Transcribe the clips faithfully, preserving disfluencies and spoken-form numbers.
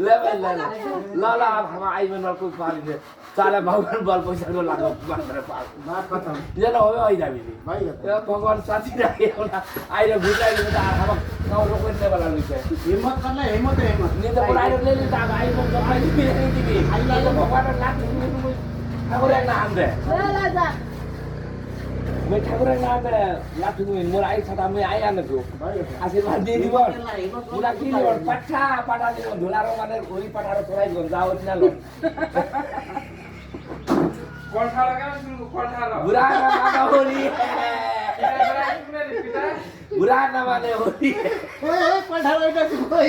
ल, ल, ल, ल, अब हम आइबे न कोई पारी दे। साला भगवान बल पैसा न लागो, बाप रे बाप। बात खतम। ये ना होवे, होई जाबे। भाई खतम। ये भगवान साथी रहे होला। आइले भुलाई ले त हम गाउँ रोके ने वाला लुके। हिम्मत कर ले, हिम्मत है, हिम्मत। नहीं तो बोला ले ले ता भाई को तो भाई भी नहीं दी। आई ले तो भगवान लाख ठाकुर ना हम दे। ला, ला, जा। मैं ठाकुर ना दे, लाख में मोर आई छटा में आया न तू। भाई खतम। आशीर्वाद दे दी बोल। पूरा की बोल, पट्ठा, पटा दे बोल, धुलारो माने ओई पटारो थोड़ा ही जाओ इतना लो। कठार का सुन, कठार। बुरा ना माने होली है। पिता, पिता, सुन रे, पिता। बुरा ना माने होली है। ए, ए, कठार बेटा, तू कोई।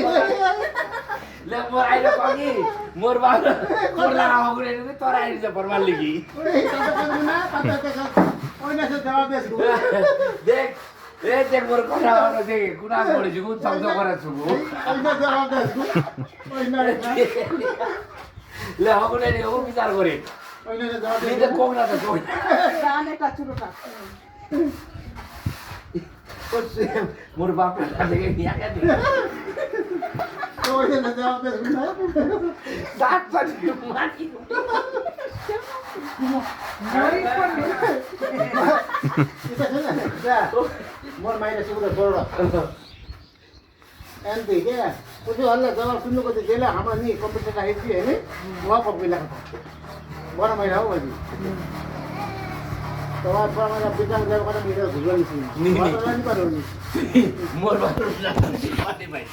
ले, मोर आइले कगी, मोर बाल, मोर ला हो गए, तो तोरा आइले से परमाल लिखी। ओए, तब तक ना, पता तक, ओए, ना से जवाब दे। देख, এ, যে মোর কথা হলো যে, কুনা করে যুগু, চক চক করে যুগু। ওই না, জবাব দে। ওই না, ওই না। লে, হগুনে নি, হগু বিচার করে। ওই না, জবাব দে। নিজে কোক না তো, কোক। জানে কাচুরোটা। ও, সে, মোর বাপ না দেখে নিয়ে গেছে। ওই না, জবাব দে, না। দাঁত ফাটিয়ে মারি। ইতা শুনে, যা। মোর মাইরে শুধু বড়। এন দেখে, ওই যে আল্লাহ জবাব শুনলো, কইতে গেলে আমার নিয়ে কম্পিউটার রাখি দিয়ে, এনে, ওয়া কপি লেখা থাকে। বড় মাইরা, ওই যে। তোমার পর আমার বিকাল যাবে, কথা বিকাল ঘুরবে নিছি। নি, নি। বড় রাখি পারো নি। মোর বারো রাখি পারে ভাই।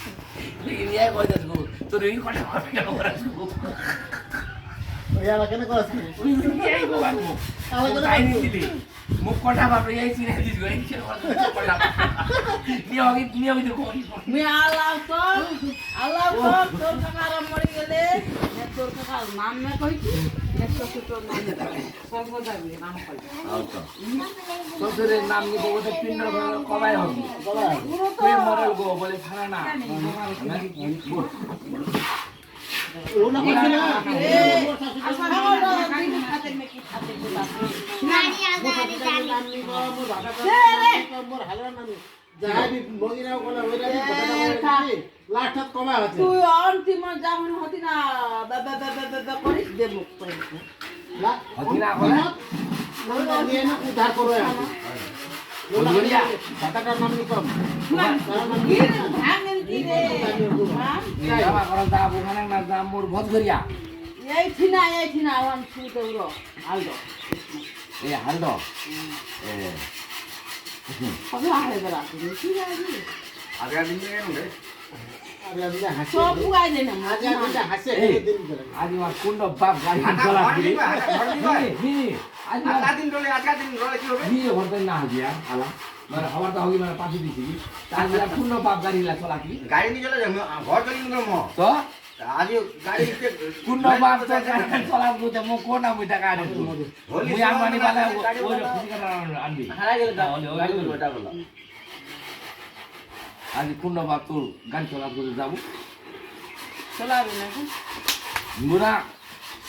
লেকিন ইয়া কই দেখো, তোর এই কথা ভাবি কেন করাস গো? ওই আমার কেন করাস গো? ওই, ওই, এই গো, বাবু। আমার কেন করাস গো? কাহিনী দিলি। মুখ কথা ভাবি, এই চিনে দিস গো, এই চিনে করাস গো, কথা ভাবি। নিয়ে হবে, নিয়ে হবে, দেখো। মি আল্লাহ তো, আল্লাহ তো, তোর কাকা আর মরে গেলে, নে তোর কাকার নাম নে কইছি, নে তোর, তোর নাম নে কইছি। আচ্ছা। শ্বশুরের নাম নিব, ওদের পিণ্ড কবাই হবে। কবাই হবে। কে মরল গো, বলে, ফালানা। ও না, না, না। এ, আচ্ছা, না, না, না, না, না, না, না। নানি আগে আগে জানি। মোর ভাগা নাম নিব, মোর ভাগা নাম নিব, মোর হালার নাম নিব। যাহাই বি মগিনা কলা ওইরা বি এ, কথা না তা- বলে, লাস্টত কমা আছে। তুই অন্তিম জামিন হতি না, বে, বে, করিস দে মুখ করে। লা-, হতি না, হতি না। না, না, নিয়ে না, উদ্ধার করো এখন। বন্ধু বলিয়া। কথাটা নাম নিতাম। না, তার নাম কি রে? নিতাম। ভাঙেন কি রে? হ্যাঁ? এই বাবা, করো দা, ওখানে না, দা, মোর ভোজ করিয়া। এই ঠিনা, এই ঠিনা, ওখান শুনতে উড়ো। হালদো। এ, হালদো। হুম। এ। সব আগে বেড়াতে নেই, কি জানি? আগে দিন কেন রে? আগে দিন হাসে। সব উড়াই দে না, আগে দিন হাসে, এই, দিন করে। আজ আমার কুণ্ড বাপ গাড়ি আটা চলা ঘর কি? নিবা, আটা ঘর নিবা। নি, নি, আজ আমার আটা দিন রলে, আটা দিন রলে কি হবে? নি, ঘর তো না দিয়া, আলা। মানে, খবর তো হগি, মানে, পাঠিয়ে দিছি। তার জন্য কুণ্ড বাপ গাড়ি লা চলা কি? গাড়ি নিয়ে চলে যাবো, ঘর চলে যাবো। তো? আজি গাড়ি নিতে কুণ্ড বাপ তো গাড়ি চলাত বুঝে, মো কোন আমি টাকা আনি। মুই আনবানি বালা, ওই খুশি করে আনবি। হারা গেলে গাড়ি ওটা বলো। আজি কুণ্ড বাপ তো গাড়ি চলাত বুঝে যাবো। চলাবি না কি? বুড়া,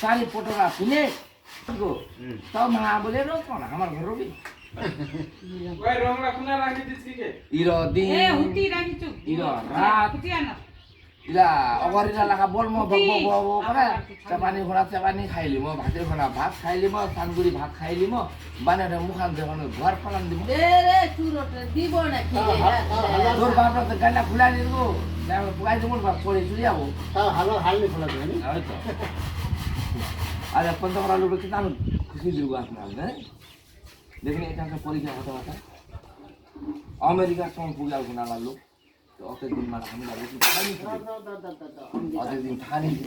সারি পটরা শুনে। গো, হুম। তাও মা বলে রো কোন, আমার ঘর রবি। ওই রংলা কোনা রাখি দিস কি কে? ইরো দিন। এ, হুতি রাখি চুপ। ইরো রাত। হুতি আনা। ইলা, অগর ইলা লাগা বল মো, হুতি। বক, বক, বক, বক করে। আমার কি খাবে? চাপানি ঘোড়া, চাপানি খাইলি মো, ভাতের ঘোড়া, ভাত খাইলি মো, তান্দুরি ভাত খাইলি মো, বানাতে মুখান যখন ঘর পালান দিব। এ রে, চুরোটে দিব না কি রে? হ্যাঁ, হ্যাঁ, হ্যাঁ। তোর বাপ তো গালা খুলা দিব। যা, পুয়াই দিব, বাপ পড়ে চলে যাবো। তাও হালো হাল নি খোলা দেবে, নি? হয়তো। আরে, পঞ্চমরা লোক কি নাম খুশি দিব আপনার, হ্যাঁ? দেখুন, এখানকার পরীক্ষা হতে হতে আমেরিকার সময় পুজো আসবে না, আল্লাহ লোক। তো অতদিন মানে আমি লাগবে কি, অতদিন থানি কি